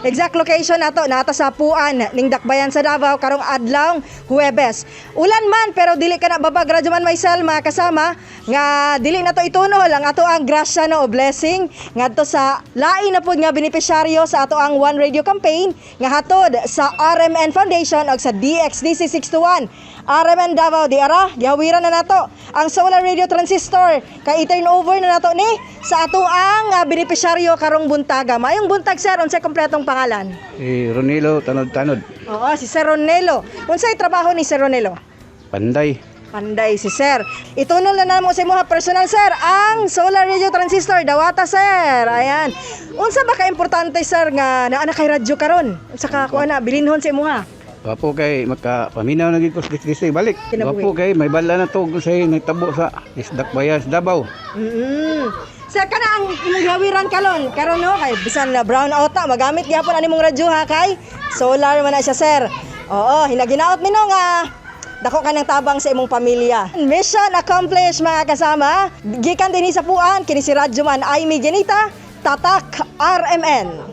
Exact location nato nata sa Puan ning Dakbayan sa Davao karong adlaw Huwebes. Ulan man pero dili ka na babag, radyo man myself, mga kasama, nga dili na to itunol ang ato ang grasya no o blessing ngadto sa lain na pud nga benepisyaryo sa ato ang One Radio campaign nga hatod sa RMN Foundation ug sa DXDC 621. RMN Davao di ara gihawiran na nato ang solar radio transistor kay i-turn over na nato ni sa ato ang benepisyaryo karong buntaga. Maayong buntag, sir, unsay kompletong pangalan? Si Ronilo Tanod-Tanod. Oo, si Sir Ronelo. Unsay trabaho ni Sir Ronelo? Panday. Panday si Sir. Itunol na namo sa imuha personal, sir, ang solar radio transistor dawata, sir. Ayan. Unsa ba ka importante, sir, nga naa na kay radyo karon? Unsa ka kuan na bilinhon sa imuha? Wapo kay makapaminaw na gid ko sa DXDC balik. Kinabuhi. Wapo kay may bala na to sa nagtabo sa Isdak Bayan sa Davao. Sir, kana ang imong gihawiran karon. Karon no kay bisan na brown out na magamit gyapon ani mong radyo ha kay solar man na siya, sir. Oo, hinaginaot mi no nga dako ka ng tabang sa imong pamilya. Mission accomplished, mga kasama. Gikan dinhi sa Puan kini si Radyo Man Aimee Genita, Tatak RMN.